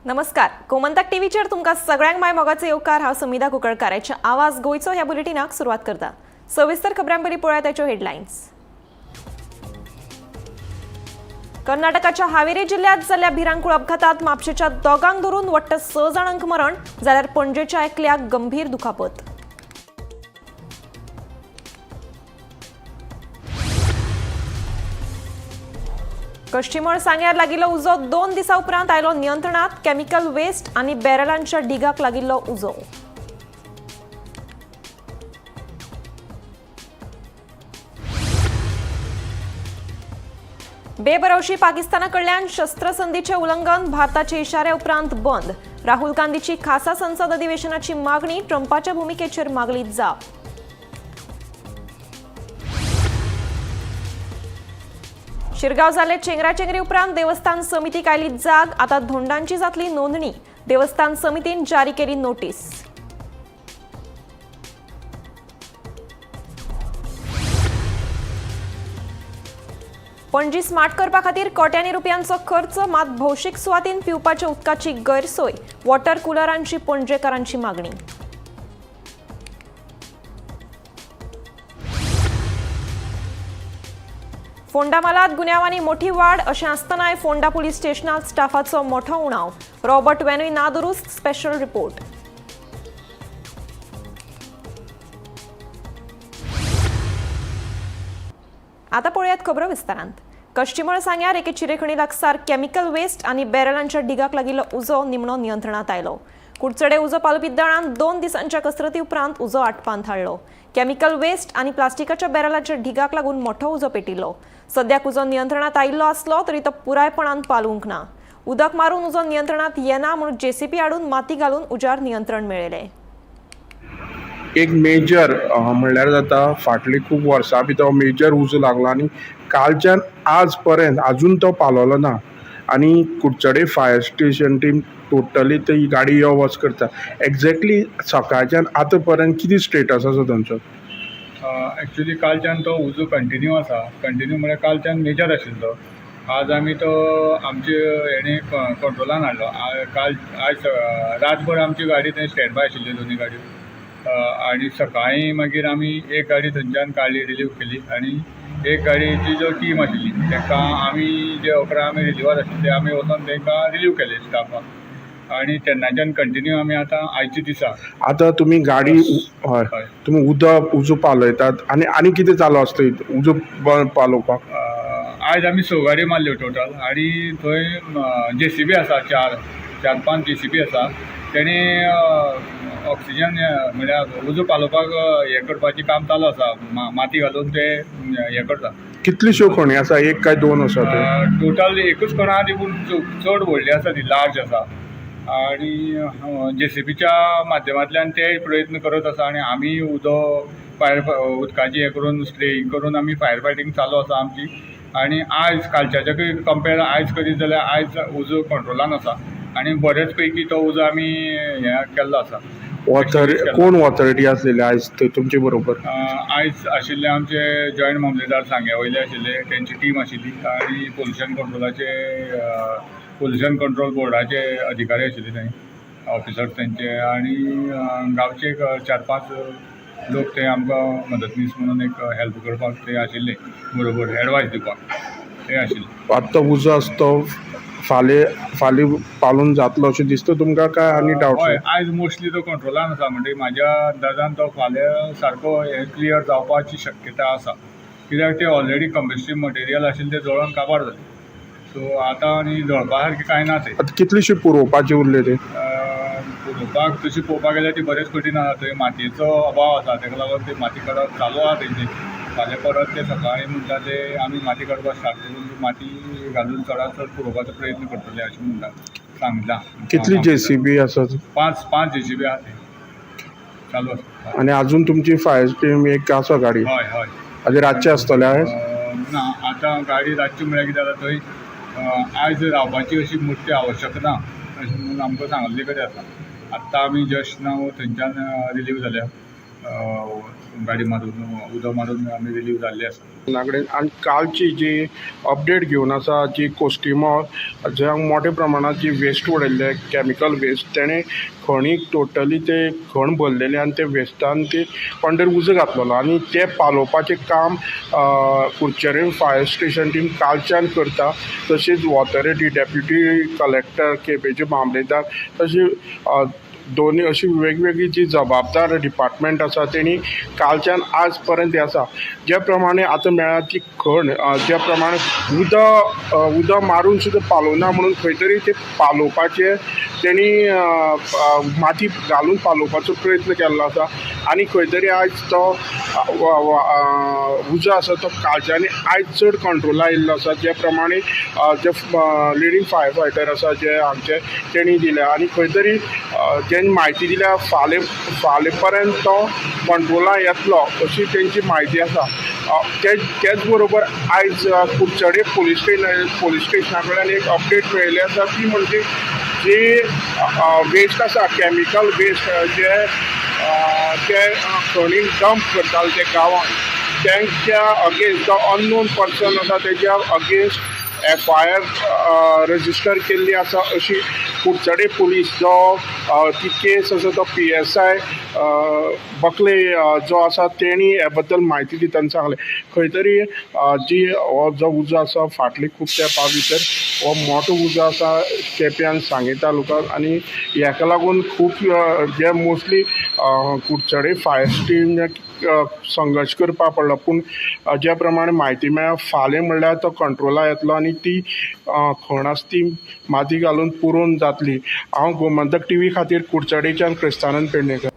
नमस्कार, गोमंतक टीव्हीचेर तुमकां सगळ्यांक माय मोगाचो येवकार. हांव समिधा कुंकळकाराच्या आवाज गोंयचो ह्या बुलेटिनाक सुरवात करता. सविस्तर खबरां पयलीं पळोवया ताच्यो हेडलायन्स. कर्नाटकाच्या हावेरी जिल्ह्यात जाल्ल्या भिरांकूळ अपघातात म्हापशेच्या दोगांक धरून वट्ट 6 जाणांक मरण, जाल्यार पणजेच्या एकल्याक गंभीर दुखापत. कश्टीमळ सांग्यार लागिल्लो उजो 2 दिसां उपरांत आयलो नियंत्रणात. केमिकल वेस्ट आनी बॅरलांच्या ढिगाक लागिल्लो उजो. बेभरवशी पाकिस्ताना कडल्यान शस्त्रसंधीचे उल्लंघन, भारताचे इशारे उपरांत बंद. राहुल गांधीची खासा संसद अधिवेशनाची मागणी, ट्रंपाच्या भुमिकेचेर मागली जाप. शिरगांव जाल्ले चेंगराचेंगरी उपरांत देवस्थान समितीक आयली जाग. आता धोंडांची जातली नोंदणी, देवस्थान समितीन जारी केली नोटीस. पणजी स्मार्ट करपा खातीर कोट्यांनी रुपयांचो खर्च, मात भौशीक सुवातीन पिवपाच्या उदकाची गैरसोय, वॉटर कुलरांची पणजेकारांची मागणी. फोंडा मालात गुन्यांवांनी मोठी वाड, अशें आसतनाय फोंडा पुलीस स्टेशनात स्टाफाचो मोठो उणाव. रॉबर्ट वेनूय नादुरुस्त. Special report. आता पळोवयात खबरो विस्तारांत. कश्टीमळ सांग्यार एके चिरेखणी लागसार केमिकल वेस्ट आनी बॅरलांच्या ढिगाक लागिल्लो उजो निमणो नियंत्रणात आयलो. कुडचडे उजो पालोवपी दळान 2 दिसांच्या कसरती उपरांत उजो आटपांत हाडलो. केमिकल वेस्ट आनी प्लास्टिकाच्या बॅरलाच्या ढिगाक लागून मोठो उजो पेटिल्लो. सद्याक उजो नियंत्रणात आयिल्लो आसलो तरी तो पुरायपणान पालूंक ना. उदक मारून उजो नियंत्रणात येना म्हणून जेसीबी हाडून माती घालून उजार नियंत्रण मेळयलें. एक मेजर म्हणल्यार जाता फाटली खूब वर्सां भितर मेजर उजो लागलो आनी कालच्यान आज पर्यंत आजून तो पालवलो ना आनी Curchorem fire station team totally ती गाडी यो वच करता. एग्जॅक्टली सकाळच्यान आतां पर्यंत कितें स्टेटस आसा तांचो? एक्चुली कालच्यान तो उजो कंटिन्यू आसा. कंटिन्यू म्हळ्यार कालच्यान मेजर आशिल्लो. आज आमी तो आमचे हेणे कंट्रोलान हाडलो. काल आयज रातभर आमची गाडी थंय स्टँड बाय आशिल्ली, दोनी गाडयो, आनी सकाळीं मागीर आमी एक गाडी थंयच्यान काडली, रिलीव केली आनी एक गाडयेची जो टीम आशिल्ली तांकां आमी जे 11 आमी रिलिवार आशिल्ले ते आमी वचोन तांकां रिलीव केले स्टाफाक आनी तेन्नाच्यान कंटिन्यू आमी आतां आयच्या दिसा. आतां तुमी गाडी हय, तुमी उदक उजो पालयतात आनी आनी कितें चालू आसता उजो पालोवपाक? आयज आमी 6 गाडयो मारल्यो टोटल आनी थंय जेसीबी आसा, 4-5 जेसीबी आसा. तेणी ऑक्सिजन म्हळ्यार उजो पालोवपाक हें करपाचें काम चालू आसा. माती घालून ते हें करता. कितल्योश्यो खणी आसा, एक काय 2 आसा? टोटल एकूच खण आहा ती, पूण चड व्हडली आसा ती, लार्ज आसा आनी जेसीबीच्या माध्यमांतल्यान ते प्रयत्न करत आसा आनी आमी उदक फायर उदकाची हें करून स्प्रेईंग करून आमी फायर फायटींग चालू आसा आमची. आनी आयज कालच्याच्याकूय कंपेर आयज करीत जाल्यार आयज उजो कंट्रोलान आसा आनी बरेच पैकी तो उजो आमी हें केल्लो आसा. कोण ऑथॉरिटी आसलेली आयज तुमचे बरोबर? आयज आशिल्ले आमचे जॉयंट मामलेदार सांग्या वयले आशिल्ले, तेंची टीम आशिल्ली आनी पोल्युशन कंट्रोलाचे पोल्युशन कंट्रोल बोर्डाचे अधिकारी आशिल्ले थंय, ऑफिसर्स तेंचे आनी गांवचे एक 4-5 लोक ते आमकां मदतनीस म्हणून एक हेल्प करपाक ते आशिल्ले, बरोबर एडवायस दिवपाक ते आशिल्ले. आत्तां उजो आसा तो फाल्यां पालोवन जातलो अशें दिसता तुमकां काय आनी डावट? हय, आयज मोस्टली तो कंट्रोलान आसा, म्हणटकीर म्हाज्या अंदाजान तो फाल्यां सारको हें क्लियर जावपाची शक्यता आसा. कित्याक ते ऑलरेडी कंबस्टीव मटेरियल आशिल्लें तें जळोन काबार जालें. सो आतां आनी जळपा सारकें कांय ना तें. आतां कितलीशी पुरोवपाची उरली ती? पुरोवपाक तशी पळोवपाक गेल्यार ती बरेच कठीण आसा. थंय मातयेचो अभाव आसा, तेका लागून ती माती काडप चालू आसा तेंची. फाल्यां परत ते सकाळीं म्हणटा ते आमी माती काडपाक स्टार्ट करून माती घालून चडांत चड पुरोवपाचो प्रयत्न करतले अशें म्हणटा, सांगलां. कितली जेसीबी आसा? 5 जेसीबी आसा ते चालू आसा. आनी आजून तुमची फायर टीम एक आसा गाडी? हय हय. आनी रातचें आसतलें आयज? ना, आतां गाडी रातची म्हळ्यार कितें जाता थंय आयज रावपाची अशी मोठी आवश्यक ना अशें म्हणून आमकां सांगल्ले कडेन आसा. आत्तां आमी जस्ट नाव थंयच्यान रिलीव जाल्या. गाडी मारून उदक मारून आमी रिलीव जाल्ले आसा. कडेन आनी कालची जी अपडेट घेवन आसा जी कोस्टिमोल जे मोठ्या प्रमाणांत जी वेस्ट उडयल्ले कॅमिकल वेस्ट तेणें खणीक टोटली ते खण भरलेले आनी ते वेस्टान ते कोण तरी उजो घातलेलो आनी ते पालोवपाचें काम कुडचडे फायर स्टेशन टीम कालच्यान करता. तशीच ऑथॉरिटी डेप्युटी कलेक्टर केपेंचे मामलेदार तशी दोनी अशी वेगवेगळी जी जबाबदार डिपार्टमेंट आसा तेणी कालच्यान आज पर्यंत हें आसा. ज्या प्रमाणे आतां मेळ्ळा ती खण ज्या प्रमाणे उदक मारून सुद्दां पालोवना म्हणून खंय तरी ते पालोवपाचें तेणी माती घालून पालोवपाचो प्रयत्न केल्लो आसा आनी खंय तरी आयज तो उजो आसा तो कालच्यानी आयज चड कंट्रोला आयिल्लो आसा. ज्या प्रमाणे जे लिडींग फायर फायटर आसा जे आमचे तेणी दिल्या आनी खंय तरी जेन्ना म्हायती दिल्या फाल्यां पर्यंत तो कंट्रोला येतलो अशी तेंची म्हायती आसा. तेच बरोबर आयज कुडचडे पुलीस स्टेशना कडल्यान एक अपडेट मेळिल्ली आसा ती म्हणजे जी वेस्ट आसा कॅमिकल वेस्ट जे ते खणीन डंप करताले ते गांवांत तेंच्या अगेन्स्ट जो अननोन पर्सन आसा तेज्या अगेन्स्ट FIR register केल्ली आसा अशी कुडचडे पुलीस जो ती केस आसा तो PSI बकले जो आसा तेणी ह्या बद्दल म्हायती दितना सांगलें. खंय तरी जी हो जो उजो आसा फाटली खूब तेंपा भितर हो मोठो उजो आसा केप्यान सांगें तालुक्यान आनी हेका लागून खूब जे मोस्टली कुडचडे फायर स्टेशन संघर्श करपा पडलो. पूण ज्या प्रमाणे म्हायती मेळ्ळ्या फाल्यां म्हणल्यार तो कंट्रोला येतलो आनी ती खण आसा ती माती घालून पुरोवन जातली. हांव गोमंतक टीव्ही खातीर कुडचडेच्यान क्रिस्तानंद पेडणेकर.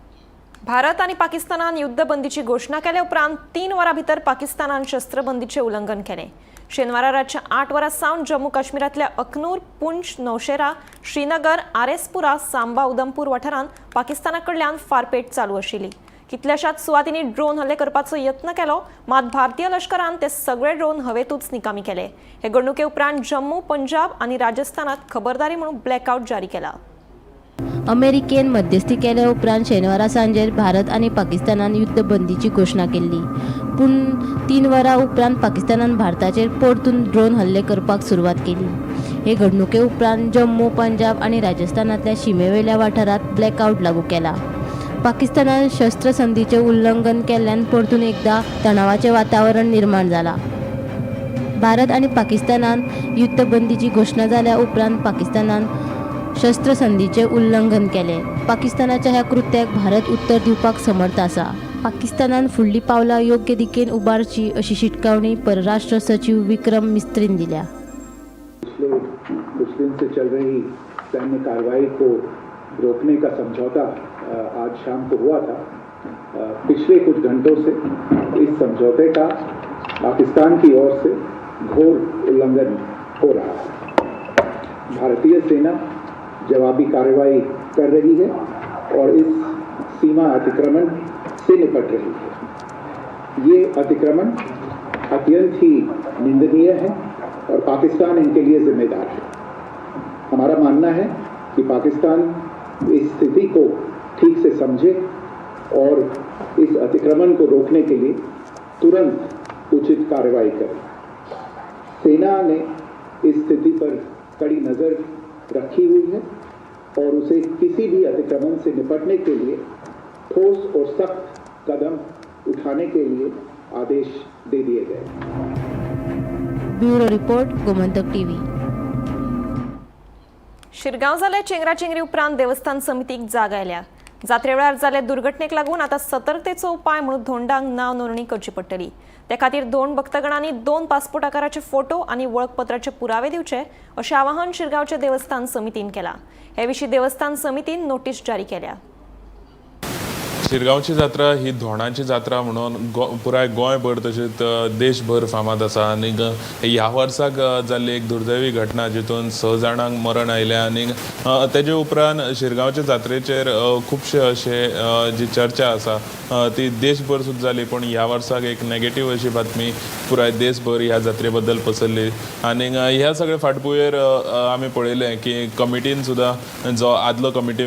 भारत आनी पाकिस्तानान युद्धबंदीची घोशणा केले उपरांत 3 वरां भितर पाकिस्तानान शस्त्रबंदीचें उल्लंघन केलें. शेनवारा रातच्या 8 वरां सावन जम्मू काश्मीरांतल्या अखनूर, पुंछ, नौशेरा, श्रीनगर, आरेसपुरा, सांबा, उधमपूर वाठारांत पाकिस्ताना कडल्यान फारपेट चालू आशिल्ली. कितल्याशाच सुवातींनी ड्रोन हल्ले करपाचो यत्न केलो, मात भारतीय लश्करान ते सगळे ड्रोन हवेतूच निकामी केले. हे घडणुके उपरांत जम्मू, पंजाब आनी राजस्थानात खबरदारी म्हणून ब्लॅकआउट जारी केला. अमेरिकेन मध्यस्थी केल्या उपरांत शेनवारा सांजेर भारत आनी पाकिस्तानान युद्धबंदीची घोशणा केल्ली. पूण 3 वरां उपरांत पाकिस्तानान भारताचेर परतून ड्रोन हल्ले करपाक सुरवात केली. हे घडणुके उपरांत जम्मू, पंजाब आनी राजस्थानांतल्या शिमेवेल्या वाठारांत ब्लॅकआउट लागू केला. पाकिस्तानान शस्त्रसंधीचें उल्लंघन केल्ल्यान परतून एकदा तणावाचें वातावरण निर्माण जालां. भारत आनी पाकिस्तानान युद्धबंदीची घोशणा जाल्या उपरांत पाकिस्तानान शस्त्रसंधीचें उल्लंघन केलें. पाकिस्तानाच्या ह्या कृत्याक भारत उत्तर दिवपाक समर्थ आसा. पाकिस्तानान फुडलीं पावलां योग्य दिकेन उबारची अशी शिटकावणी परराष्ट्र सचीव विक्रम मिस्त्रीन दिल्या. पिछले कुछ दिन से चल रही सैन्य कार्रवाई को रोकने का समझौता आज शाम को हुआ था. पिछले कुछ घंटों से इस समझौते का पाकिस्तान की ओर से घोर उल्लंघन हो रहा है. भारतीय सेना जवाबी कार्रवाई कर रही है और इस सीमा अतिक्रमण से निपट रही है. ये अतिक्रमण अत्यंत ही निंदनीय है और पाकिस्तान इनके लिए जिम्मेदार है. हमारा मानना है कि पाकिस्तान इस स्थिति को ठीक से समझे और इस अतिक्रमण को रोकने के लिए तुरंत उचित कार्रवाई करे. सेना ने इस स्थिति पर कड़ी नज़र रखी हुई है और उसे किसी भी अतिक्रमण से निपटने के लिए ठोस और सख्त कदम उठाने के लिए आदेश दे दिए गए. Bureau report, Gomantak TV. Shirgaon जाले चेंगराचेंगरी उपरांत देवस्थान समितीक जाग आयल्या. जात्रे वेळार जाल्ले दुर्घटनेक लागून आतां सतर्कतेचो उपाय म्हणून धोंडांक नांव नोंदणी करची पडटली. ते खातीर धोंड भक्तगणांनी 2 पासपोर्ट आकाराचे फोटो आनी वळखपत्राचे पुरावे दिवचे अशें आवाहन शिरगांवचे देवस्थान समितीन केलां. हे विशीं देवस्थान समितीन नोटीस जारी केल्या. शिरगांवची जात्रा ही धोंडांची जात्रा म्हणून पुराय गोंयभर तशेंच देशभर फामाद आसा. आनी ह्या वर्साक जाल्ली एक दुर्दैवी घटना जितून 6 जाणांक मरण आयलें आनी तेजे उपरांत शिरगांवच्या जात्रेचेर खुबशे अशे जी चर्चा आसा ती देशभर सुद्दां जाली, पूण ह्या वर्साक एक नेगेटीव अशी बातमी पुराय देशभर ह्या जात्रे बद्दल पसरली. आनी ह्या सगळे फाटभुंयेर आमी पळयलें की कमिटीन सुद्दां जो आदलो कमिटी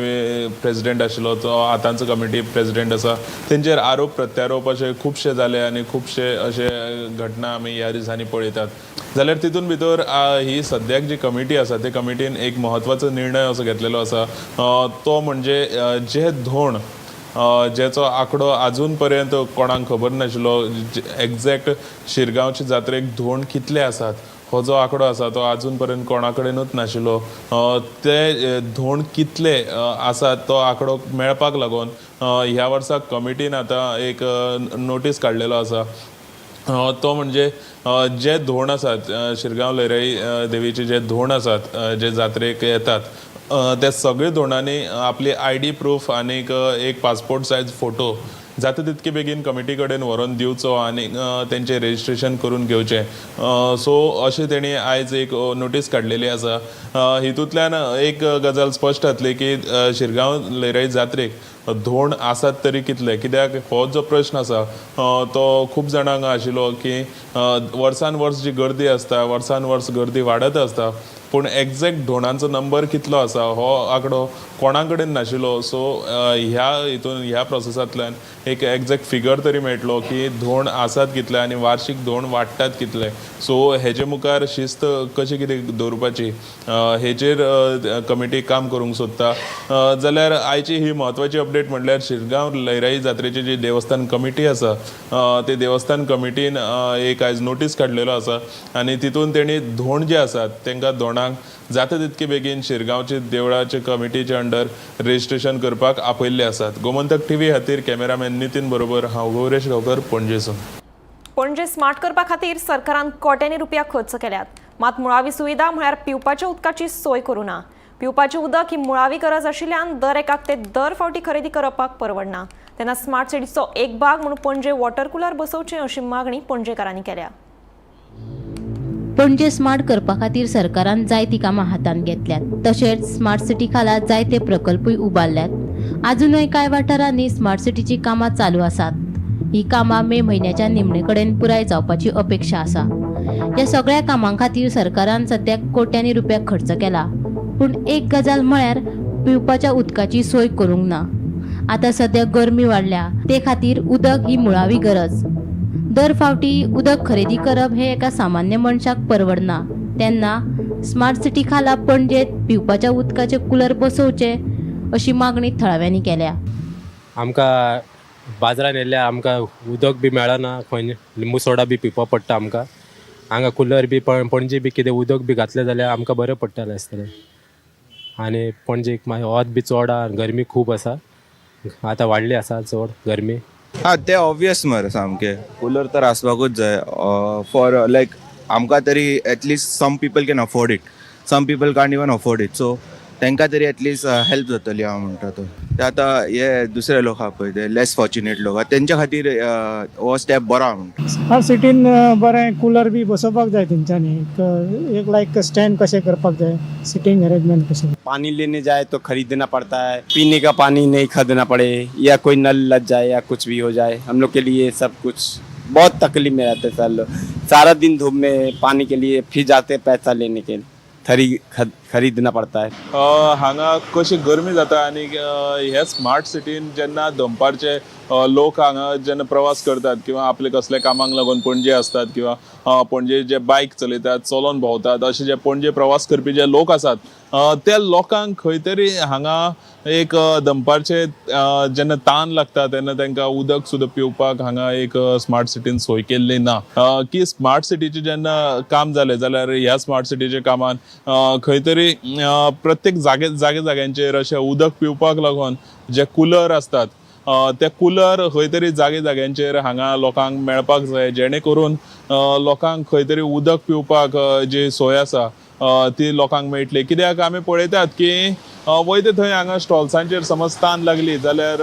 प्रेजिडेंट आशिल्लो तो आतांचो कमिटी प्रेजिडेंट आसा, तेंचेर आरोप प्रत्यारोप अशे खुबशे जाले आनी खुबशे अशे घटना आमी ह्या दिसांनी पळयतात. जाल्यार तितून भितर ही सद्याक जी कमिटी आसा ते कमिटीन एक म्हत्वाचो निर्णय असो घेतलेलो आसा, तो म्हणजे जे धोण ज्याचो आंकडो आजून पर्यंत कोणाक खबर नाशिल्लो, एग्जॅक्ट शिरगांवचे जात्रेक धोण कितले आसात हो जो आंकडो आसा तो आजून पर्यंत कोणा कडेनूच नाशिल्लो. ते धोण कितले आसात तो आंकडो मेळपाक लागून ह्या वर्सा कमिटीन आतां एक नोटीस काडलेलो आसा. तो म्हणजे जे धोण आसात शिरगांव लयराई देवीचे जे धोण आसात जे जात्रेक येतात त्या सगळे धोणांनी आपली आयडी प्रूफ आनीक एक पासपोर्ट सायज फोटो जाता तितके बेगीन कमिटी कडेन व्हरोन दिवचो आनी तेंचें रजिस्ट्रेशन करून घेवचें. सो अशें तेणी आयज एक नोटीस काडलेली आसा. हितूंतल्यान एक गजाल स्पश्ट जातली की शिरगांव लयराई जात्रेक धोण आसात तरी कितले, कित्याक हो जो प्रश्न आसा तो खूब जाणांक आशिल्लो की वर्सान वर्स जी गर्दी आसता, वर्सान वर्स गर्दी वाडत आसता, पूण एग्जॅक्ट धोणांचो नंबर कितलो आसा हो आंकडो कोणा कडेन नाशिल्लो. सो ह्या हितून ह्या प्रोसेसांतल्यान एक एग्जॅक्ट फिगर तरी मेळटलो की धोण आसात कितले आनी वार्शीक धोण वाडटात कितले. सो हेजे मुखार शिस्त कशी कितें दवरपाची हेचेर कमिटी काम करूंक सोदता. जाल्यार आयची ही म्हत्वाची अपडेट म्हटल्यार शिरगांव लयराई जात्रेची जी देवस्थान कमिटी आसा ते देवस्थान कमिटीन एक आयज नोटीस काडलेलो आसा आनी तितून तेणी धोण जे आसात तांकां धोणांक जाता तितके बेगीन शिरगांवचे देवळाचे कमिटीचे अंडर रजिस्ट्रेशन करपाक आपयल्ले आसात. गोमंतक टीव्ही खातीर कॅमेरामॅन नितीन बरोबर हांव गौरेश गांवकर, पणजेसून. पणजे स्मार्ट करपा खातीर सरकारान कोट्यांनी रुपया खर्च केल्यात, मात मुळावी सुविधा म्हळ्यार पिवपाच्या उदकाची सोय करूं ना. पिवपाचें उदक ही मुळावी गरज आशिल्ल्यान दर एकाक ते दर फावटी खरेदी करपाक परवडना. तेन्ना स्मार्ट सिटीचो एक भाग म्हणून पणजे वॉटर कुलर बसोवचे अशी मागणी पणजेकारांनी केल्या. पणजे स्मार्ट करपा खातीर सरकारान जायतीं कामां हातांत घेतल्यात, तशेंच स्मार्ट सिटी खाला जायते प्रकल्पूय उबारल्यात. आजुनूय कांय वाठारांनी स्मार्ट सिटीचीं कामां चालू आसात. ही कामां मे म्हयन्याच्या निमणे कडेन पुराय जावपाची अपेक्षा आसा. ह्या सगळ्या कामां खातीर सरकारान सद्याक कोट्यांनी रुपया खर्च केला, पूण एक गजाल म्हळ्यार पिवपाच्या उदकाची सोय करूंक ना. आतां सद्या गरमी वाडल्या, ते खातीर उदक ही मुळावी गरज. दर फावटी उदक खरेदी करप हें एका सामान्य मनशाक परवडना. तेन्ना स्मार्ट सिटी खाला पणजेत पिवपाच्या उदकाचे कुलर बसोवचे अशी मागणी थळाव्यांनी केल्या. आमकां बाजारान येयल्यार आमकां उदक बी मेळना, खंय लिंबू सोडा बी पिवपा पडटा आमकां. हांगा कुलर बी पणजे बी कितें उदक बी घातलें जाल्यार आमकां बरें पडटलें आसतलें. आनी पणजेक मागीर वत बी चड आहा, गरमी खूब आसा, आतां वाडली आसा चड गरमी. हा, ते ऑब्वियस मरे, सामके कुलर तर आसपाकूच जाय. फॉर लायक आमकां तरी at least some people can afford it, some people can't even afford it, so तांकां तरी एटलिस्ट हेल्प जातली हांव म्हणटा तो. ते आतां हे दुसरे लोक आहा पळय, ते लेस फॉर्च्युनेट लोक आहा, तेंच्या खातीर हो स्टेप बरो आहा म्हणटा. स्मार्ट सिटीन बरें कुलर बी बसोवपाक जाय तेंच्यांनी. एक एक लायक स्टँड कशें करपाक जाय, सिटींग अरेंजमेंट कशें. पानी लेने जाए तो खरीदना पड़ता है, पीने का पानी नहीं खरीदना पड़े या कोई नल लग जाए या कुछ भी हो जाए, हम लोग के लिए सब कुछ बहुत तकलीफ में रहते हैं सर लोग. सारा दिन धूप में पानी के लिए फिर जाते हैं पैसा लेने के, थरी खरीदना पड़ता है. हांगा कशी गरमी जाता आनी ह्या स्मार्ट सिटीन जेन्ना दनपारचे लोक हांगा जेन्ना प्रवास करतात किंवा आपले कसल्या कामाक लागून पणजे आसतात किंवा पणजे जे बायक चलयतात, चलोन भोंवतात, अशे जे पणजे प्रवास करपी जे लोक आसात, त्या लोकांक खंय तरी हांगा एक दनपारचे जेन्ना तान लागता तेन्ना तांकां उदक सुद्दां पिवपाक हांगा एक स्मार्ट सिटीन सोय केल्ली ना. की स्मार्ट सिटीचें जेन्ना काम जालें जाल्यार ह्या स्मार्ट सिटीच्या कामान खंय तरी प्रत्येक जागे जागे जाग्यांचेर अशें उदक पिवपाक लागून जे कुलर आसतात, ते कुलर खंय तरी जागे जाग्यांचेर हांगा लोकांक मेळपाक जाय, जेणे करून लोकांक खंय तरी उदक पिवपाक जी सोय आसा ती लोकांक मेळटली. कित्याक आमी पळयतात की वयता थंय हांगा स्टॉल्सांचेर समज तान लागली जाल्यार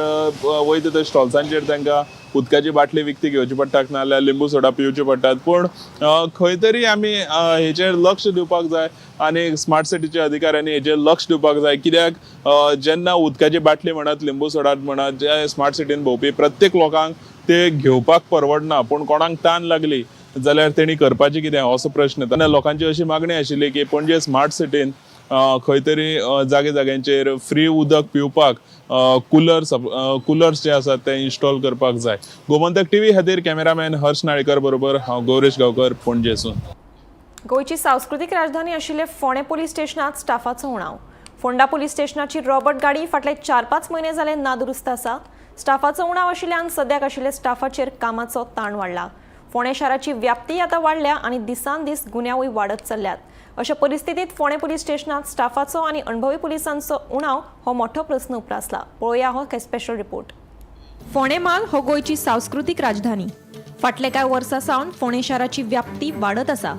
वयता थंय स्टॉल्सांचेर तांकां उदकाची बाटली विकती घेवची पडटा, नाजाल्यार लिंबू सोडा पिवची पडटात. पूण खंय तरी आमी हेचेर लक्ष दिवपाक जाय आनी स्मार्ट सिटीच्या अधिकाऱ्यांनी हेचेर लक्ष दिवपाक जाय. कित्याक जेन्ना उदकाची बाटली म्हणात, लिंबू सोडा म्हणात, जे स्मार्ट सिटीन भोंवपी प्रत्येक लोकांक ते घेवपाक परवडना. पूण कोणाक तान लागली जाल्यार तेणी करपाचें कितें असो प्रश्न. तेन्ना लोकांची अशी मागणी आशिल्ली की पणजे स्मार्ट सिटीन खंय तरी जागे जाग्यांचेर फ्री उदक पिवपाक कुलर्स जे आसात ते इन्स्टॉल करपाक जाय. गोमंतक टीव्ही खातीर कॅमेरामॅन हर्ष नाळेकर बरोबर हांव गौरेश गांवकर, पणजेसून. गोंयची सांस्कृतीक राजधानी आशिल्ले फोंडें पुलीस स्टेशनात स्टाफाचो उणाव. फोंडा पुलीस स्टेशनाची रॉबर्ट गाडी फाटले 4-5 म्हयने जाले नादुरुस्त आसा. स्टाफाचो उणाव आशिल्ल्यान सद्याक आशिल्ले स्टाफाचेर कामाचो ताण वाडला. फोंडें शाराची व्याप्ती आतां वाडल्या आनी दिसान दीस गुन्यांवूय वाडत चल्ल्यात. अशा परिस्थितीत फोंडें पुलीस स्टेशनात स्टाफाचो आनी अणभवी पुलिसांचो उणाव हो मोठो प्रस्न उप्रासला. पळोवया हो स्पेशल रिपोर्ट. फोंडें म्हाल हो गोंयची सांस्कृतीक राजधानी. फाटले कांय वर्सां सावन फोंडें शाराची व्याप्ती वाडत आसा.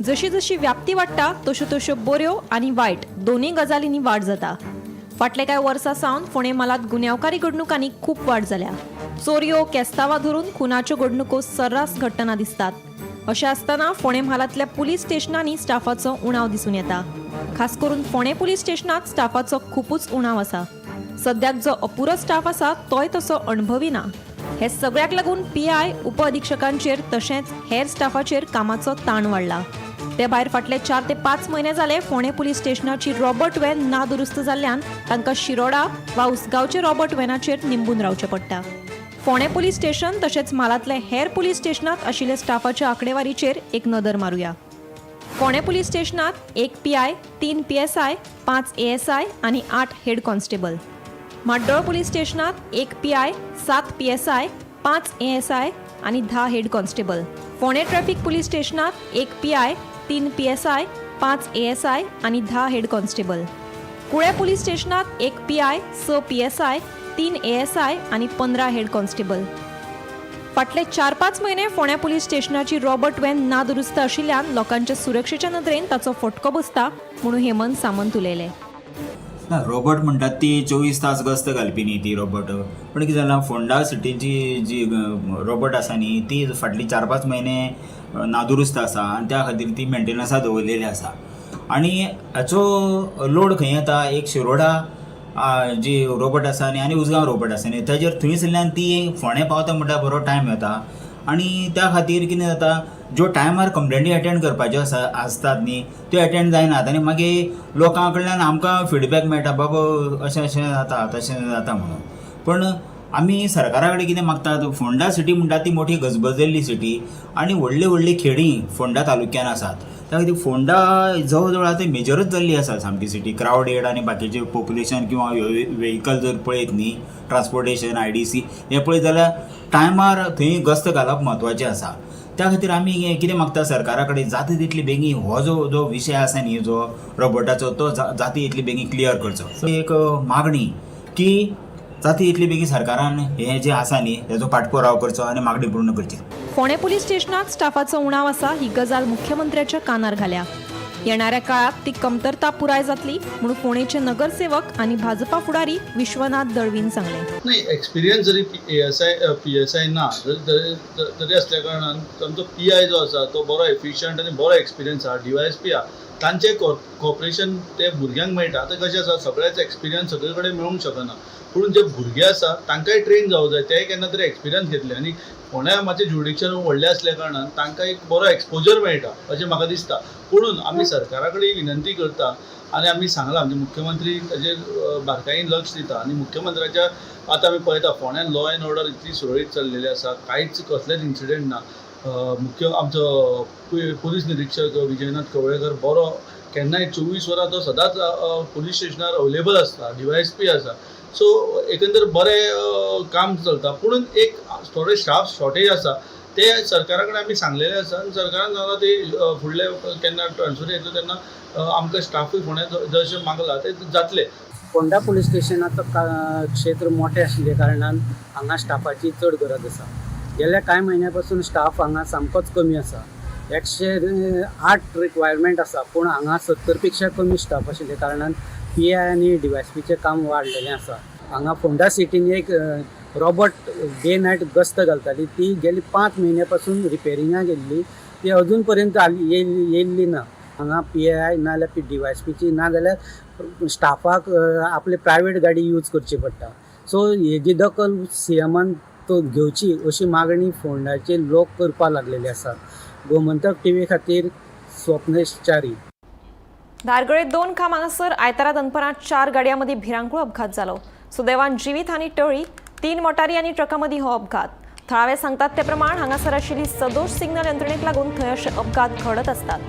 जशी जशी व्याप्ती वाडटा तश्यो तश्यो बऱ्यो आनी वायट दोनूय गजालींनी वाड जाता. फाटले कांय वर्सां सावन फोंडें म्हालांत गुन्यांवकारी घडणुकांनी खूब वाड जाल्या. चोरयो, केस्तांवां धरून खुनाच्यो घडणुको सर्रास घडटना दिसतात. अशें आसतना फोंडें म्हालांतल्या पुलीस स्टेशनांनी स्टाफाचो उणाव दिसून येता. खास करून फोंडें पुलीस स्टेशनांत स्टाफाचो खुबूच उणाव आसा. सद्याक जो अपुरो स्टाफ आसा तोय तसो अणभवी ना. हे सगळ्याक लागून पीआय, उपअधिक्षकांचेर तशेंच हेर स्टाफाचेर कामाचो ताण वाडला. ते भायर फाटले 4 ते 5 म्हयने जाले फोंडें पुलीस स्टेशनाची रॉबर्ट व्हॅन नादुरुस्त जाल्ल्यान तांकां शिरोडा वा उसगांवचे रॉबर्ट व्हॅनाचेर निंबून रावचें पडटा. फोंडें पुलीस स्टेशन तशेंच म्हालांतले हेर पुलीस स्टेशनात आशिल्ले स्टाफाच्या आंकडेवारीचेर एक नदर मारुया. फोंडें पुलीस स्टेशनात 1 PI, 3 PSI, 5 ASI आनी 8 हेड कॉन्स्टेबल. म्हाड्डोळ पुलीस स्टेशनात 1 PI, 7 PSI, 5 ASI आनी 10 head constable. Ponda traffic police स्टेशनात 1 PI, 3 PSI, 5 ASI आनी 10 हेड कॉन्स्टेबल. कुळें पुलीस स्टेशनात 1 PI, 6 PSI, 3 ASI आनी 15 हेड कॉन्स्टेबल. फाटले 4-5 म्हयने फोंड्या पुलीस स्टेशनाची रॉबर्ट व्हॅन नादुरुस्त आशिल्ल्यान लोकांच्या सुरक्षेच्या नदरेन ताचो फटको बसता म्हणून हेमंत सामंत उलयले. ना, रोबोट म्हणटात ती 24 तास गस्त घालपी न्ही ती रोबोट. पूण कितें जालां, फोंडा सिटीची जी रोबोट आसा न्ही ती फाटली 4-5 म्हयने नादुरुस्त आसा आनी त्या खातीर ती मेंटेनन्सा दवरलेली आसा. आनी हाचो लोड खंय येता, एक शिरोडा जी रोबोट आसा न्ही आनी उसगांव रोबोट आसा न्ही, ताजेर थंयसरल्यान ती फोंडें पावता म्हणल्यार बरो टायम वता. आनी त्या खातीर कितें जाता, ज्यो टायमार कंप्लेनी एटेंड करपाच्यो आसा आसतात न्ही त्यो एटेंड जायनात आनी मागीर लोकां कडल्यान आमकां फिडबॅक मेळटा, बाबा अशें अशें जाता तशें जाता म्हणून. पूण आमी सरकारा कडेन कितें मागतात, फोंडा सिटी म्हणटा ती मोठी गजबजल्ली सिटी आनी व्हडली व्हडली खेडीं फोंडा तालुक्यान आसात. त्या खातीर फोंडा जवळ जवळ आतां मेजरूच जाल्ली आसा सामकी सिटी क्रावडेड आनी बाकीचें पॉप्युलेशन किंवा वेहिकल जर पळयत न्ही, ट्रान्सपोर्टेशन IDC हें पळयत जाल्यार टायमार थंय गस्त घालप म्हत्वाचें आसा. त्या खातीर आमी कितें मागता सरकारा कडेन, जाता तितली बेगीन हो जो जो विशय आसा न्ही जो रोबोटाचो तो जाता तितली बेगीन क्लियर करचो. एक मागणी की जाता तितली बेगीन सरकारान हें जें आसा न्ही हेजो पाठपुराव करचो आनी मागणी पूर्ण करची. फोंडें पुलीस स्टेशनात स्टाफाचो उणाव आसा ही गजाल मुख्यमंत्र्याच्या कानार घाल्या. येणाऱ्या काळात ती कमतरता पुराय जातली म्हणून फोंडेचे नगरसेवक आणि भाजपा फुडारी विश्वनाथ दळवीन सांगले. नाही, एक्सपिरियन्स जरी एएसआय पीएसआय ना तरी तरी असल्या कारणान आमचो पीआय जो आसा तो बरो एफिशियंट आनी बरो एक्सपिरियन्स आहा. डीवायएसपी आहा, तांचें कॉपरेशन ते भुरग्यांक मेळटा. आतां कशें आसा, सगळेच एक्सपिरियन्स सगळे कडेन मेळूंक शकना, पूण जे भुरगे आसा तांकांय ट्रेन जावं जाय, तेय केन्ना तरी एक्सपिरियन्स घेतले आनी फोंड्या मातशें ज्युरिडिक्शन व्हडलें आसल्या कारणान तांकां एक बरो एक्सपोजर मेळटा अशें म्हाका दिसता. पुणून आमी सरकारा कडेन विनंती करता आनी आमी सांगलां, आमचे मुख्यमंत्री ताजेर बारकायेन लक्ष दिता आनी मुख्यमंत्र्याच्या आतां आमी पळयता फोंड्यान लॉ एंड ऑर्डर इतली सुरळीत चल्लेली आसा, कांयच कसलेच इन्सिडंट ना. मुख्य आमचो पुलीस निरिक्षक विजयनाथ कवळेकर बरो केन्नाय 24 वरां तो सदांच पुलीस स्टेशनार अवेलेबल आसता, डीवायएसपी आसा. सो एकंदर बरें काम चलता, पुणून एक थोडे स्टाफ शॉर्टेज आसा ते सरकारा कडेन आमी सांगलेलें आसा आनी सरकारान सांगलां ते फुडले केन्ना ट्रान्सफर येतले तेन्ना आमकां स्टाफूय फोंड्या जशें मागलां ते जातले. फोंडा पुलीस स्टेशनाचो क्षेत्र मोठें आशिल्ल्या कारणान हांगा स्टाफाची चड गरज आसा. गेल्या कांय म्हयन्या पासून स्टाफ हांगा सामकोच कमी आसा. 108 रिक्वायरमेंट आसा, पूण हांगा 70 पेक्षा कमी स्टाफ आशिल्ल्या कारणान पी I आनी डी वाय एस पीचें काम वाडलेलें आसा. हांगा फोंडा सिटीन एक रोबोट डे नायट गस्त घालताली, ती गेली 5 म्हयन्या पासून रिपेरिंगाक गेल्ली, ती अजून पर्यंत येयल्ली ना. हांगा पी I ना जाल्यार डी वाय एस पीची ना जाल्यार स्टाफाक आपली प्रायवेट गाडी यूज करची पडटा. सो हेजी दखल सी एमान तो घेवची अशी मागणी फोंडाचे लोक करपाक लागलेले आसात. गोमंतक टीव्ही खातीर स्वप्नेश च्यारी. धारगळे 2 खांब हांगासर आयतारा दनपरां 4 गाडयां मदीं भिरांकूळ अपघात जालो. सुदैवान जिवीत हानी टळ्ळी. 3 मोटारी आनी ट्रका मदीं हो अपघात. थळावे सांगतात ते प्रमाण हांगासर आशिल्ली सदोष सिग्नल यंत्रणेक लागून थंय अशे अपघात घडत आसतात.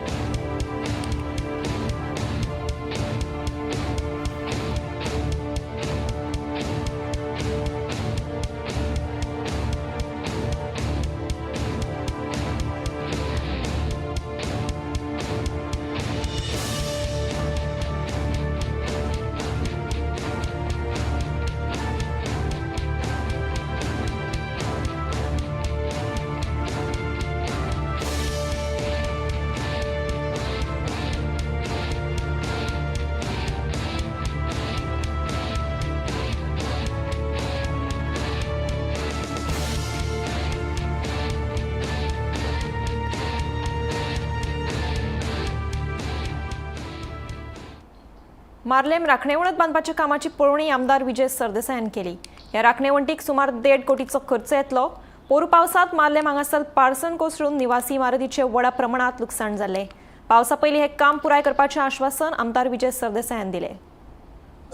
मार्लेम राखणे वणत बांदपाच्या कामाची पळोवणी आमदार विजय सरदेसायान केली. ह्या राखणे वण्टीक सुमार 1.5 कोटीचो खर्च येतलो. पोरू पावसांत मार्लेम हांगासर पार्सन कोसळून निवासी इमारतीचे व्हडा प्रमाणात लुकसाण जाल्लें. पावसा पयलीं हें काम पुराय करपाचें आश्वासन आमदार विजय सरदेसायान दिलें.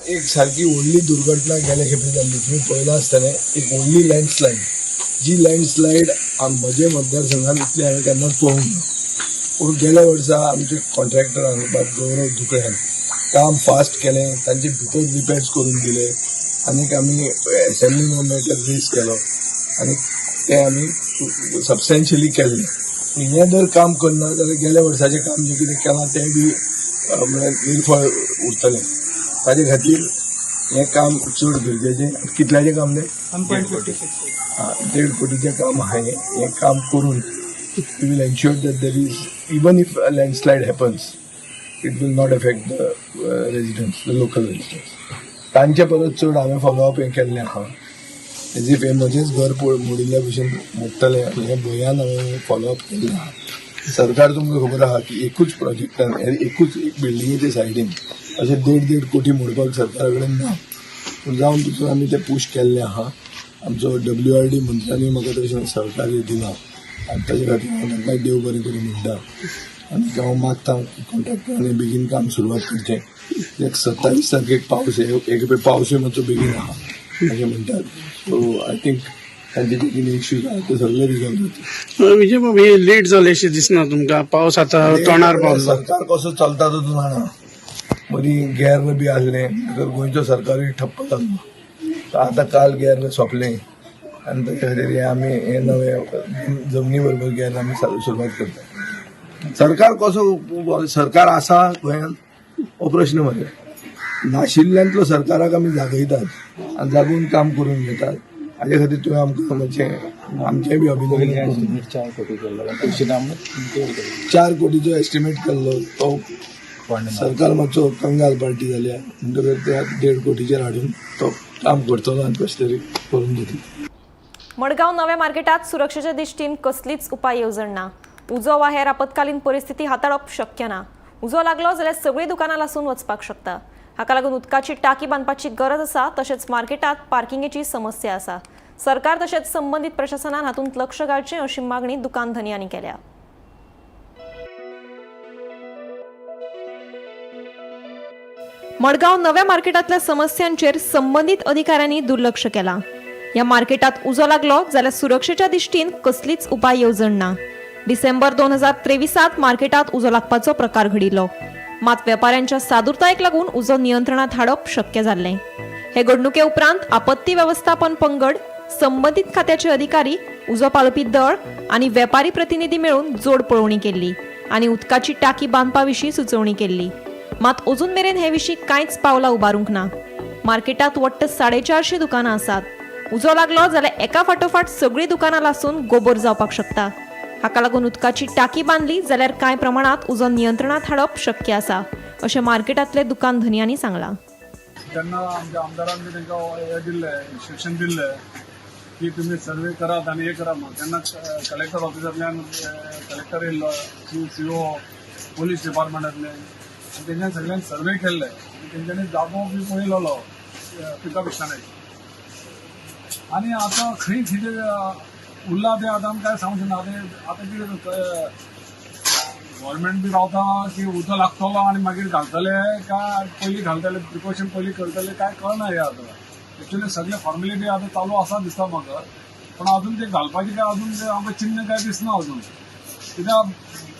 एक सारकी व्हडली दुर्घटना गेले खेपे जाल्ली तुमी पळयलां आसतलें. एक व्हडली लँडस्लायड, जी लँडस्लायड म्हजे मतदारसंघात इतली हांवें केन्नाच पळोवंक ना. पूण गेल्या वर्सा आमचे कॉन्ट्रॅक्टरान बाब गौरव दुकळ्यान काम फास्ट केलें, तांचे भितर रिपेर्स करून दिले आनीक आमी एसेंब्ली मॅटर रेज केलो आनी तें आमी सबस्टेन्शियली केल्लें. पूण हें जर काम करना जाल्यार गेल्या वर्साचें काम जें कितें केलां तें बी म्हळ्यार निर्फळ उरतलें. ताजे खातीर हें काम चड गरजेचें. कितल्याचें काम तें? 1.5 कोटीचें काम आहा हें. हें काम करून we will ensure that there is, even if a landslide happens, it will not affect the residents, the local residents. तांचे परत चड हांवें फॉलोअप हें केल्लें आहा. एज if हें म्हजेंच घर मोडिल्ल्या भशेन मोडटलें हें भंयान हांवें फॉलोअप केल्लें आहा. सरकार तुमकां खबर आहा की एकूच प्रोजेक्टान, एकूच एक बिल्डिंगेच्या सायडीन अशें 1.5-1.5 कोटी मोडपाक सरकारा कडेन ना. पूण जावन पसून आमी तें पूश केल्लें आहा. आमचो WRD मंत्र्यांनी म्हाका तशें सहकार्य दिलां आनी ताजे खातीर हांव तांकांय देव बरें करूं म्हणटा. आनी हांव मागता की कॉन्ट्रॅक्टरांनी बेगीन काम सुरवात करचें. एक 27 तारखेक पावस, एक पावसूय मातसो बेगीन आहा अशें म्हणटात. सो I think तांचे जे कितें इश्यूज आहा ते सगळे रिजॉल्व जातले. विजय बाब, हे लेट जालें अशें दिसना तुमकां? पावस आतां तोंडार पावलो. सरकार कसो चलता तो तूं जाणा. मदीं गॅर बी आसलें तर गोंयचो सरकारूय ठप्प जाल्लो. आतां काल गॅर सोंपलें आनी ताच्या खातीर हें आमी हें नवें जमनी बरोबर गॅर आमी सुरवात करता. सरकार कसो सरकार आसा गोंयांत हो प्रश्न मरे. नाशिल्ल्यांतलो सरकाराक आमी जागयतात आनी जागोवन काम करून घेतात. हाजे खातीर तुवें आमकां मातशें आमचेंय बी अभिनंदन. 4 कोटीचो एस्टिमेट केल्लो तो सरकार मातसो कंगाल पार्टी जाल्या म्हणटकर ते 1.5 कोटीचेर हाडून तो काम करतलो आनी कशें तरी करून घेतलो. मडगांव नव्या मार्केटात सुरक्षेच्या दृष्टीन कसलीच उपाय येवजण ना. उजो वा हेर आपत्कालीन परिस्थिती हाताळप शक्य ना. उजो लागलो जाल्यार सगळीं दुकानां लासून वचपाक शकता. हाका लागून उदकाची टाकी बांदपाची गरज आसा. तशेंच मार्केटात पार्किंगेची समस्या आसा. सरकार तशेंच संबंदीत प्रशासनान हातूंत लक्ष घालचें अशी मागणी दुकान धनयांनी केल्या. मडगांव नव्या मार्केटांतल्या समस्यांचेर संबंदीत अधिकाऱ्यांनी दुर्लक्ष केलां. ह्या मार्केटात उजो लागलो जाल्यार सुरक्षेच्या दृष्टीन कसलीच उपाय येवजण ना. डिसेंबर 2023 मार्केटात उजो लागपाचो प्रकार घडिल्लो. मात वेपाऱ्यांच्या सादुरतायेक लागून उजो नियंत्रणात हाडप शक्य जाल्लें. हे घडणुके उपरांत आपत्ती वेवस्थापन पंगड, संबंदीत खात्याचे अधिकारी, उजो पालोवपी दळ आनी वेपारी प्रतिनिधी मेळून जोड पळोवणी केल्ली आनी उदकाची टाकी बांदपा विशीं सुचोवणी केल्ली. मात अजून मेरेन हे विशीं कांयच पावलां उबारूंक ना. मार्केटात वट्ट 450 दुकानां आसात. उजो लागलो जाल्यार एका फाटोफाट सगळीं दुकानां लासून गोबोर जावपाक शकता. हाका लागून उदकाची टाकी बांदली जाल्यार कांय प्रमाणात उजो नियंत्रणात हाडप शक्य आसा अशें मार्केटांतले दुकान धनयांनी सांगलां. तेन्ना आमच्या आमदारान बी तांकां हें दिल्लें, इन्स्ट्रक्शन दिल्लें की तुमी सर्वे करात आनी हें करात म्हणून. तेन्ना कलेक्टर ऑफिसांतल्यान कलेक्टर येयल्लो, सीओ, पोलीस डिपार्टमेंटांतले, आनी तेंच्यानी सगळ्यांनी सर्वे केल्ले आनी तेंच्यांनी जागो बी पळयलेलो पिकअप स्टँडाचो. आनी आतां खंय कितें उरलां तें आतां आमी कांय सांगूंक शकना. आतां कितें गव्हर्मेंट बी रावता की उदक लागतलो आनी मागीर घालतले काय पयलीं घालतले, प्रिकॉशन पयलीं करतले, काय कळना हें. आतां एक्चुअली सगळे फॉर्मेलिटी आतां चालू आसा दिसता म्हाका, पण अजून ते घालपाचें काय अजून ते आमकां चिन्न काय दिसना अजून. कित्याक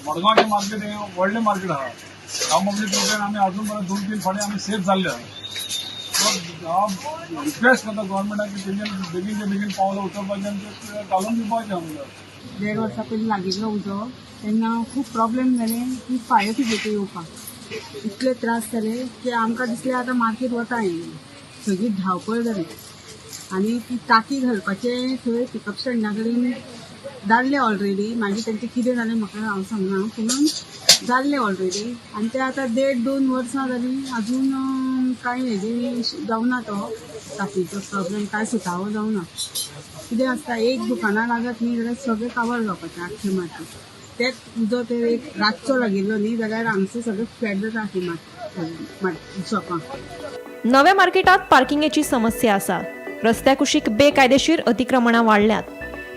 मडगांवचें मार्केट हें व्हडलें मार्केट आहा, ह्या पब्लीक रुपयान आमी अजून पर्यंत 2-3 फावटी आमी सेफ जाल्ले आहा. सो हांव रिक्वेस्ट करता गव्हर्मेंटाक की तेंच्यानी बेगीनच्या बेगीन पावलां उचलपाचें आनी ते घालून दिवपाचें आमकां. 1.5 वर्सां पयलीं लागिल्लो उजो, तेन्ना खूब प्रॉब्लेम जाले की फायर ब्रिगेड येवपाक इतले त्रास जाले की आमकां दिसलें आतां मार्केट वता हें, सगळी धांवपळ जाली. आनी ती टाकी घालपाचें थंय पिकअप स्टँडा कडेन जाल्लें ऑलरेडी, मागीर तेंचें कितें जालें म्हाका हांव सांगना, पूण जाल्लें ऑलरेडी. आनी ते आतां 1.5-2 वर्सां जालीं अजून कांय हेजें जावना, तो टाकीचो प्रॉब्लेम कांय सुटावो जावना. कितें आसता, एक दुकानां लागत न्ही जाल्यार सगळें काबार जावपाचें आख्खें मार्केट. तेच उजो ते एक रातचो लागिल्लो न्ही जाल्यार हांगसर सगळें फ्लॅट जाता आख्खें मार्केट शॉपां. नव्या मार्केटात पार्किंगेची समस्या आसा. रस्त्या कुशीक बेकायदेशीर अतिक्रमणां वाडल्यात.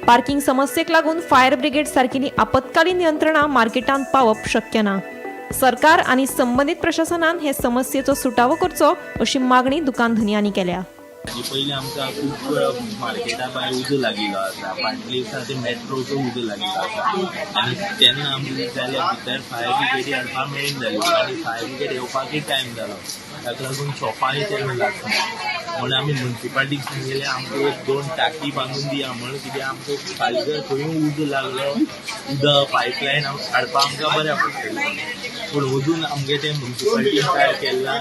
पार्किंग समस्येक लागून फायर ब्रिगेड सारकिली आपत्कालीन यंत्रणा मार्केटांत पावप शक्य ना. सरकार आनी संबंदीत प्रशासनान हे समस्येचो सुटावो करचो अशी मागणी दुकान धनयांनी केल्या. हाजे पयलीं आमकां खूब मार्केटा भायर उजो लागिल्लो आसा. फाटल्या दिसा ते मेट्रोचो उजो लागिल्लो आसा आनी तेन्ना आमकां जाल्या भितर फायर ब्रिगेडी हाडपाक मेळना जाली आनी फायर ब्रिगेड येवपाकय टायम जालो. ताका लागून शॉपांय तेन्ना लागना म्हूण आमी मुन्सिपाल्टीक सांगिल्लें आमकां एक 2 टाकी बांदून दिया म्हूण, कित्याक आमकां फाल्यां जर खंयूय उजो लागलो उदक पायपलायन हाडपाक आमकां बऱ्याक पडटलें. पूण अजून आमगे तें मुन्सिपाल्टीन काय केल्लां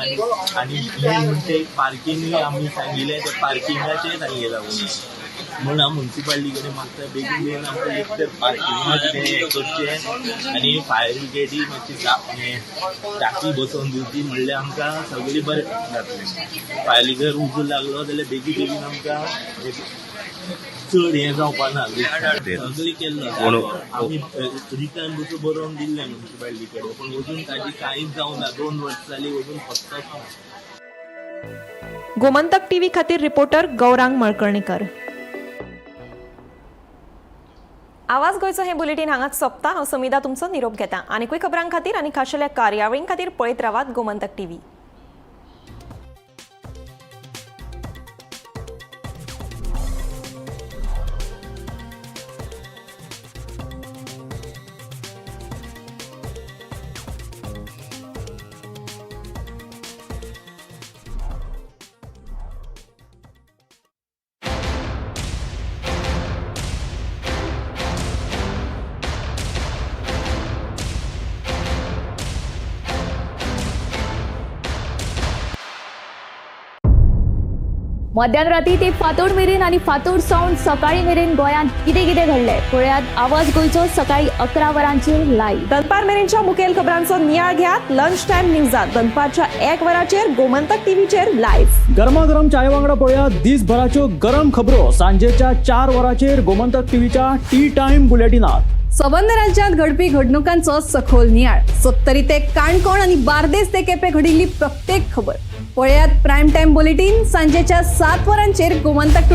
आनी मेन म्हणजे पार्किंगूय आमी सांगिल्लें, ते पार्किंगाचें सांगिलां म्हूण हांव मुन्सिपाल्टी कडेन मागता बेगीन बेगीन आमकां एक तर पार्किंगा कितें हें करचें आनी फायर ब्रिगेडी मातशी टाकी बसोवन दिवची, म्हणल्यार आमकां सगळें बरें जातलें. फाल्यां जर उजो लागलो जाल्यार बेगीन बेगीन आमकां चड हें जावपा ना. सगळें केल्लो आमी रिटर्न बसून बरोवन दिल्लें मुन्सिपाल्टी कडेन, पूण अजून ताजी कांयच जावना. 2 वर्सां जालीं अजून पत्तोच ना. गोमंतक टीव्ही खातीर रिपोर्टर गौरांग मळकर्णेकर. आवाज गोंयचो हें बुलेटीन हांगाच सोंपता. हांव समिदा तुमचो निरोप घेता. आनीकूय खबरां खातीर आनी खाशेल्या कार्यावळीं खातीर पळयत रावात गोमंतक टीव्ही. मध्यान राती ते फांतोड मेरेन आनी फांतोड सावन सकाळी मेरेन गोंयांत कितें कितें घडलें पळयात आवाज गोंयचो सकाळी 11 वरांचेर लायव्ह. दनपार मेरेनच्या मुखेल खबरांचो नियाळ घेयात लंच टायम न्यूजात दनपारच्या 1 वराचेर गोमंतक टीव्हीचेर लायव्ह. गरमागरम चाय वांगडा पळयात दिसभराच्यो गरम खबरो सांजेच्या 4 वरांचेर गोमंतक टीव्हीच्या टी टायम बुलेटिनात. सबंद राज्यांत घडपी घडणुकांचो सखोल नियाळ, सत्तरी ते काणकोण आनी बार्देस ते केपें घडिल्ली प्रत्येक खबर पळयात प्रायम टायम बुलेटीन सांजेच्या 7 वरांचेर गोमंतक.